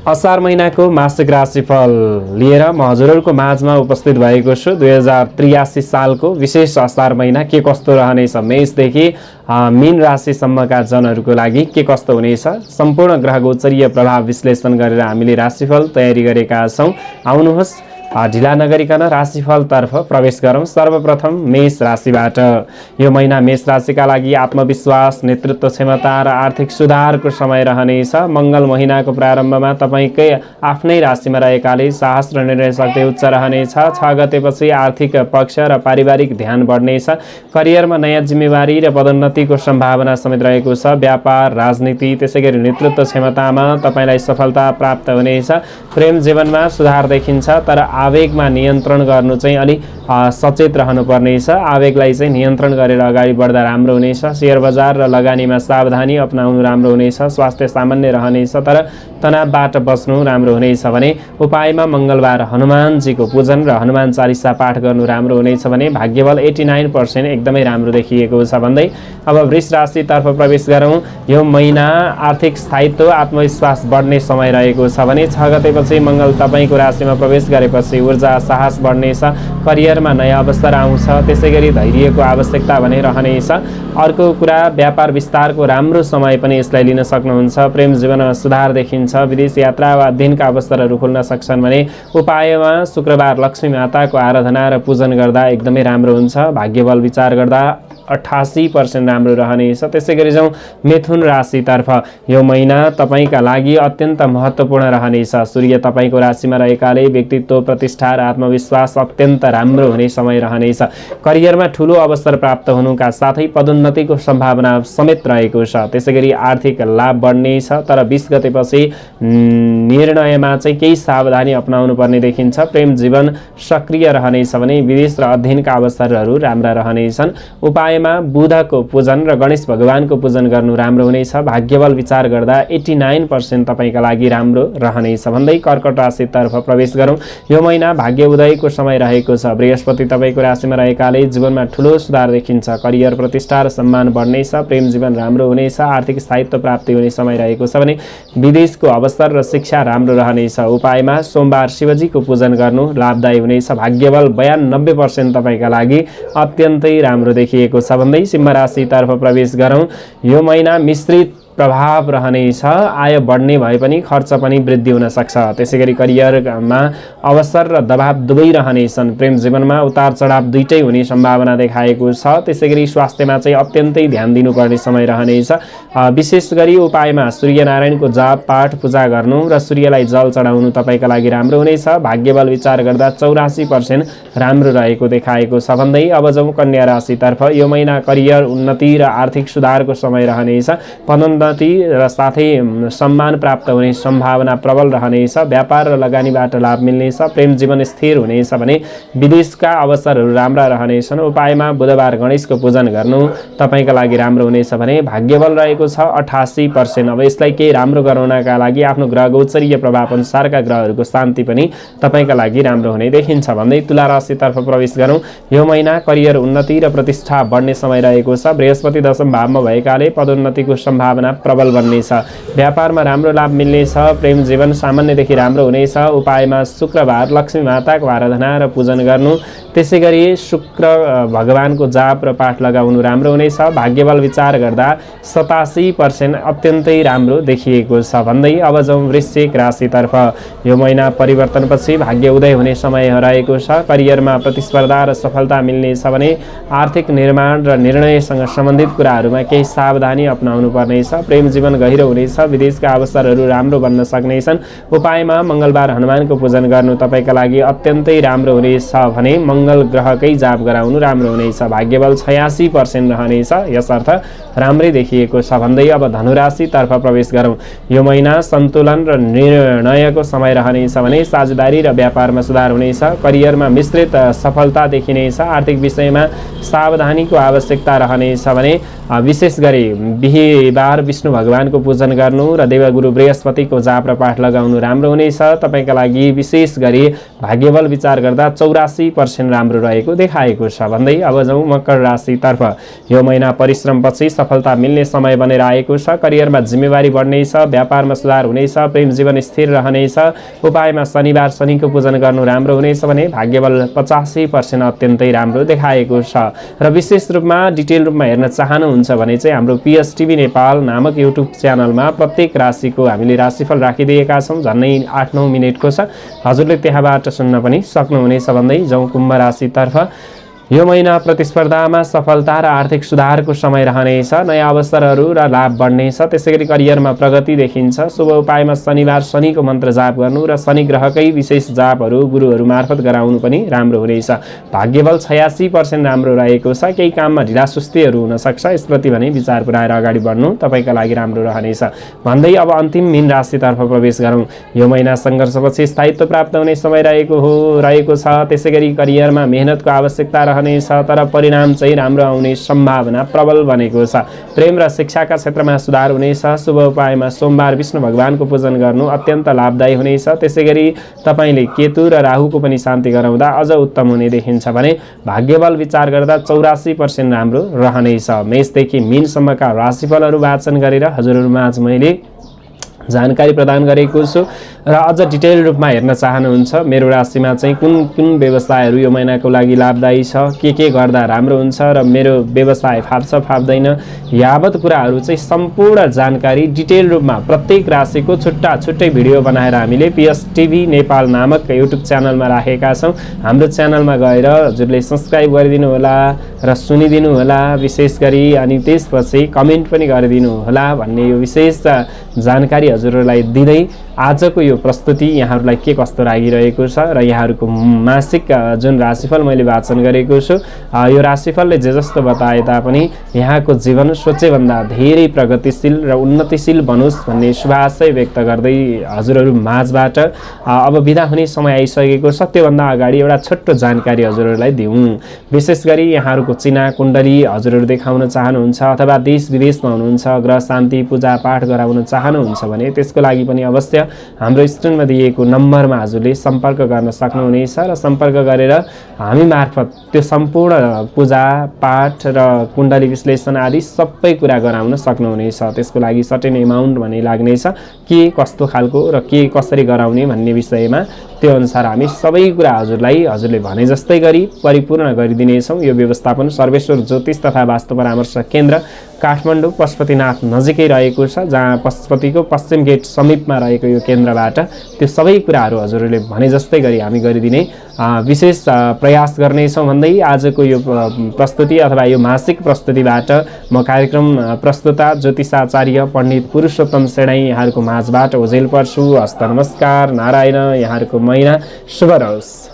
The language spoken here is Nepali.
असार महिनाको मासिक राशिफल लिएर म हजुरहरूको माझमा उपस्थित भएको छु। 2083 सालको विशेष असार महिना के कस्तो रहनेछ, मेषदेखि मीन राशिसम्मका जनहरूको लागि के कस्तो हुनेछ, सम्पूर्ण ग्रह गोचरीय प्रभाव विश्लेषण गरेर हामीले राशिफल तयारी गरेका छौँ। आउनुहोस् ढिला नगरिकन राशिफलतर्फ प्रवेश गरौँ। सर्वप्रथम मेष राशिबाट। यो महिना मेष राशिका लागि आत्मविश्वास, नेतृत्व क्षमता र आर्थिक सुधारको समय रहनेछ। मङ्गल महिनाको प्रारम्भमा तपाईँकै आफ्नै राशिमा रहेकाले साहस र निर्णय शक्ति उच्च रहनेछ। 6 गतेपछि आर्थिक पक्ष र पारिवारिक ध्यान बढ्नेछ। करियरमा नयाँ जिम्मेवारी र पदोन्नतिको सम्भावना समेत रहेको छ। व्यापार, राजनीति, त्यसैगरी नेतृत्व क्षमतामा तपाईँलाई सफलता प्राप्त हुनेछ। प्रेम जीवनमा सुधार देखिन्छ, तर आवेगमा नियन्त्रण गर्नु चाहिँ अलिक सचेत रहनुपर्नेछ। आवेगलाई चाहिँ नियन्त्रण गरेर अगाडि बढ्दा राम्रो हुनेछ। शेयर बजार र लगानीमा सावधानी अपनाउनु राम्रो हुनेछ। स्वास्थ्य सामान्य रहनेछ, तर तनावबाट बच्नु राम्रो हुनेछ भने उपायमा मङ्गलबार हनुमानजीको पूजन र हनुमान चालिसा पाठ गर्नु राम्रो हुनेछ भने भाग्यबल 89% एकदमै राम्रो देखिएको छ भन्दै अब वृष राशितर्फ प्रवेश गरौँ। यो महिना आर्थिक स्थायित्व, आत्मविश्वास बढ्ने समय रहेको छ भने 6 गतेपछि मङ्गल तपाईँको राशिमा प्रवेश गरेपछि ऊर्जा, साहस बढ्नेछ। करियरमा नयाँ अवसर आउँछ, त्यसैगरी धैर्यको आवश्यकता भने रहनेछ। अर्को कुरा, व्यापार विस्तारको राम्रो समय पनि यसलाई लिन सक्नुहुन्छ। प्रेम जीवनमा सुधार देखिन्छ। विदेश यात्रा वा अध्ययनका अवसरहरू खुल्न सक्छन् भने उपायमा शुक्रबार लक्ष्मी माताको आराधना र पूजन गर्दा एकदमै राम्रो हुन्छ। भाग्यबल विचार गर्दा 88% राम्रो रहनेछ। त्यसै गरी जाउँ मिथुन राशितर्फ। यो महिना तपाईँका लागि अत्यन्त महत्त्वपूर्ण रहनेछ। सूर्य तपाईँको राशिमा रहेकाले व्यक्तित्व, प्रतिष्ठा र आत्मविश्वास अत्यन्त राम्रो हुने समय रहनेछ। करियरमा ठुलो अवसर प्राप्त हुनुका साथै पदोन्नतिको सम्भावना समेत रहेको छ। त्यसै गरी आर्थिक लाभ बढ्नेछ, तर 20 गतेपछि निर्णयमा चाहिँ केही सावधानी अपनाउनु पर्ने देखिन्छ। प्रेम जीवन सक्रिय रहनेछ भने विदेश र अध्ययनका अवसरहरू राम्रा रहनेछन्। उपायमा बुधको पूजन र गणेश भगवानको पूजन गर्नु राम्रो हुनेछ। भाग्यबल विचार गर्दा 89% तपाईँका लागि राम्रो रहनेछ भन्दै कर्कट राशितर्फ प्रवेश गरौँ। यो महिना भाग्य उदयको समय रहेको छ। बृहस्पति तपाईँको राशिमा रहेकाले जीवनमा ठुलो सुधार देखिन्छ। करियर, प्रतिष्ठा र सम्मान बढ्नेछ। प्रेम जीवन राम्रो हुनेछ। आर्थिक स्थायित्व प्राप्ति हुने समय रहेको छ भने विदेशको अवसर र शिक्षा राम्रो रहनेछ। उपायमा सोमबार शिवजीको पूजन गर्नु लाभदायी हुनेछ। भाग्यबल 92% तपाईँका लागि अत्यन्तै राम्रो देखिएको छ भन्दै सिंह राशितर्फ प्रवेश गरौँ। यो महिना मिश्रित प्रभाव रहनेछ। आय बढ्ने भए पनि खर्च पनि वृद्धि हुन सक्छ। त्यसैगरी करियरमा अवसर र दबाव दुवै रहनेछन्। प्रेम जीवनमा उतार चढाव दुईटै हुने सम्भावना देखाएको छ। त्यसैगरी स्वास्थ्यमा चाहिँ अत्यन्तै ध्यान दिनुपर्ने समय रहनेछ। विशेष गरी उपायमा सूर्यनारायणको जाप, पाठ, पूजा गर्नु र सूर्यलाई जल चढाउनु तपाईँका लागि राम्रो हुनेछ। भाग्यबल विचार गर्दा 84% राम्रो रहेको देखाएको छ भन्दै अब जाउँ कन्या राशितर्फ। यो महिना करियर, उन्नति र आर्थिक सुधारको समय रहनेछ। पदोन्नति र साथै सम्मान प्राप्त हुने सम्भावना प्रबल रहनेछ। व्यापार र लगानीबाट लाभ मिल्नेछ। प्रेम जीवन स्थिर हुनेछ भने विदेशका अवसरहरू राम्रा रहनेछन्। उपायमा बुधबार गणेशको पूजन गर्नु तपाईँका लागि राम्रो हुनेछ भने भाग्यबल रहेको छ 88%। अब यसलाई केही राम्रो गराउनका लागि आफ्नो ग्रह गोचरीय प्रभाव अनुसारका ग्रहहरूको शान्ति पनि तपाईँका लागि राम्रो हुने देखिन्छ भन्दै तुला राशितर्फ प्रवेश गरौँ। यो महिना करियर, उन्नति र प्रतिष्ठा बढ्ने समय रहेको छ। बृहस्पति दशम भावमा भएकाले पदोन्नतिको सम्भावना प्रबल बन्नेछ। व्यापारमा राम्रो लाभ मिल्नेछ। प्रेम जीवन सामान्यदेखि राम्रो हुनेछ। उपायमा शुक्रबार लक्ष्मी माताको आराधना र पूजन गर्नु, त्यसै गरी शुक्र भगवानको जाप र पाठ लगाउनु राम्रो हुनेछ। भाग्यबल विचार गर्दा 87% अत्यन्तै राम्रो देखिएको छ भन्दै अब जाउँ वृश्चिक राशितर्फ। यो महिना परिवर्तनपछि भाग्य उदय हुने समय रहेको छ। करियरमा प्रतिस्पर्धा र सफलता मिल्नेछ भने आर्थिक निर्माण र निर्णयसँग सम्बन्धित कुराहरूमा केही सावधानी अपनाउनु पर्नेछ। प्रेम जीवन गहिरो हुनेछ। विदेशका अवसरहरू राम्रो बन्न सक्नेछन्। उपायमा मङ्गलबार हनुमानको पूजन गर्नु तपाईँका लागि अत्यन्तै राम्रो हुनेछ भने मङ्गल ग्रहकै जाप गराउनु राम्रो हुनेछ। भाग्यबल 86% रहनेछ। यसर्थ राम्रै देखिएको छ भन्दै अब धनुराशितर्फ प्रवेश गरौँ। यो महिना सन्तुलन र निर्णयको समय रहनेछ भने साझेदारी र व्यापारमा सुधार हुनेछ। करियरमा मिश्रित सफलता देखिनेछ। आर्थिक विषयमा सावधानीको आवश्यकता रहनेछ भने विशेष गरी बिहीबार विष्णु भगवानको पूजन गर्नु र देवगुरु बृहस्पतिको जाप र पाठ लगाउनु राम्रो हुनेछ। तपाईँका लागि विशेष गरी भाग्यबल विचार गर्दा 84% राम्रो रहेको देखाएको छ भन्दै अब जाउँ मकर राशितर्फ। यो महिना परिश्रमपछि सफलता मिल्ने समय बनेर आएको छ। करियरमा जिम्मेवारी बढ्नेछ, व्यापारमा सुधार हुनेछ, प्रेम जीवन स्थिर रहनेछ। उपायमा शनिबार शनिको पूजन गर्नु राम्रो हुनेछ भने भाग्यबल 85% अत्यन्तै राम्रो देखाएको छ। र विशेष रूपमा डिटेल रूपमा हेर्न चाहनुहुन्छ भने चाहिँ हाम्रो पिएसटिभी नेपाल नामक युट्युब च्यानलमा प्रत्येक राशिको हामीले राशिफल राखिदिएका छौँ। झन्नै 8-9 मिनेटको छ, हजुरले त्यहाँबाट सुन्न पनि सक्नुहुनेछ भन्दै जाउँ कुम्भ राशितर्फ। यो महिना प्रतिस्पर्धामा सफलता र आर्थिक सुधारको समय रहनेछ। नयाँ अवसरहरू र लाभ बढ्नेछ। त्यसैगरी करियरमा प्रगति देखिन्छ। शुभ उपायमा शनिबार शनिको मन्त्र जाप गर्नु र शनि ग्रहकै विशेष जापहरू गुरुहरू मार्फत गराउनु पनि राम्रो हुनेछ। भाग्यबल 86% राम्रो रहेको छ। केही काममा ढिलासुस्तीहरू हुन सक्छ, यसप्रति भने विचार पुर्याएर अगाडि बढ्नु तपाईँका लागि राम्रो रहनेछ भन्दै अब अन्तिम मीन राशितर्फ प्रवेश गरौँ। यो महिना सङ्घर्षपछि स्थायित्व प्राप्त हुने समय रहेको छ। त्यसैगरी करियरमा मेहनतको आवश्यकता रहनेछ, तर परिणाम चाहिँ राम्रो आउने सम्भावना प्रबल बनेको छ। प्रेम र शिक्षाका क्षेत्रमा सुधार हुनेछ। शुभ उपायमा सोमबार विष्णु भगवानको पूजन गर्नु अत्यन्त लाभदायी हुनेछ। त्यसैगरी तपाईँले केतु र राहुको पनि शान्ति गराउँदा अझ उत्तम हुने देखिन्छ भने भाग्यबल विचार गर्दा 84% राम्रो रहनेछ। मेषदेखि मीनसम्मका राशिफलहरू वाचन गरेर हजुरहरूमाझ मैले जानकारी प्रदान गरेको छु। र अझ डिटेल रूपमा हेर्न चाहनुहुन्छ मेरो राशिमा चाहिँ कुन कुन व्यवसायहरू यो महिनाको लागि लाभदायी छ, के गर्दा राम्रो हुन्छ र मेरो व्यवसाय फाप्छ फाप्दैन, यावत कुराहरू चाहिँ सम्पूर्ण जानकारी डिटेल रूपमा प्रत्येक राशिको छुट्टा छुट्टै भिडियो बनाएर हामीले पिएसटिभी नेपाल नामक युट्युब च्यानलमा राखेका छौँ। हाम्रो च्यानलमा गएर हजुरले सब्सक्राइब गरिदिनु होला र सुनिदिनु होला विशेष गरी, अनि त्यसपछि कमेन्ट पनि गरिदिनु होला भन्ने यो विशेष जानकारी हजुरहरूलाई दिँदै आजको यो प्रस्तुति यहाँहरूलाई के कस्तो लागिरहेको छ र यहाँहरूको मासिक जुन राशिफल मैले वाचन गरेको छु, यो राशिफलले जे जस्तो बताए तापनि यहाँको जीवन सोचेभन्दा धेरै प्रगतिशील र उन्नतिशील बनोस् भन्ने शुभाशय व्यक्त गर्दै हजुरहरू माझबाट अब बिदा हुने समय आइसकेको छ। त्योभन्दा अगाडि एउटा छोटो जानकारी हजुरहरूलाई दिउँ। विशेष गरी यहाँहरूको चिना कुण्डली हजुरहरू देखाउन चाहनुहुन्छ अथवा देश विदेशमा हुनुहुन्छ, ग्रह शान्ति पूजा पाठ गराउन चाहनुहुन्छ भने त्यसको लागि पनि अवश्य हाम्रो स्क्रिनमा दिएको नम्बरमा हजुरले सम्पर्क गर्न सक्नुहुनेछ र सम्पर्क गरेर हामी मार्फत त्यो सम्पूर्ण पूजा पाठ र कुण्डली विश्लेषण आदि सबै कुरा गराउन सक्नुहुनेछ। त्यसको लागि सर्टेन एमाउन्ट भन्ने लाग्नेछ, के कस्तो खालको र के कसरी गराउने भन्ने विषयमा त्यो अनुसार हामी सबै कुरा हजुरले भने जस्तै गरी परिपूर्ण गरिदिनेछौँ। यो व्यवस्थापन सर्वेश्वर ज्योतिष तथा वास्तु परामर्श केन्द्र काठमाडौँ पशुपतिनाथ नजिकै रहेको छ, जहाँ पशुपतिको पश्चिम गेट समीपमा रहेको यो केन्द्रबाट त्यो सबै कुराहरू हजुरहरूले भने जस्तै गरी हामी गरिदिने विशेष प्रयास गर्नेछौँ भन्दै आजको यो प्रस्तुति अथवा यो मासिक प्रस्तुतिबाट म कार्यक्रम प्रस्तुता ज्योतिषाचार्य पण्डित पुरुषोत्तम सेडाई यहाँहरूको माझबाट ओझेल पर्छु। हस्त नमस्कार, नारायण। यहाँहरूको महिना शुभ रहोस्।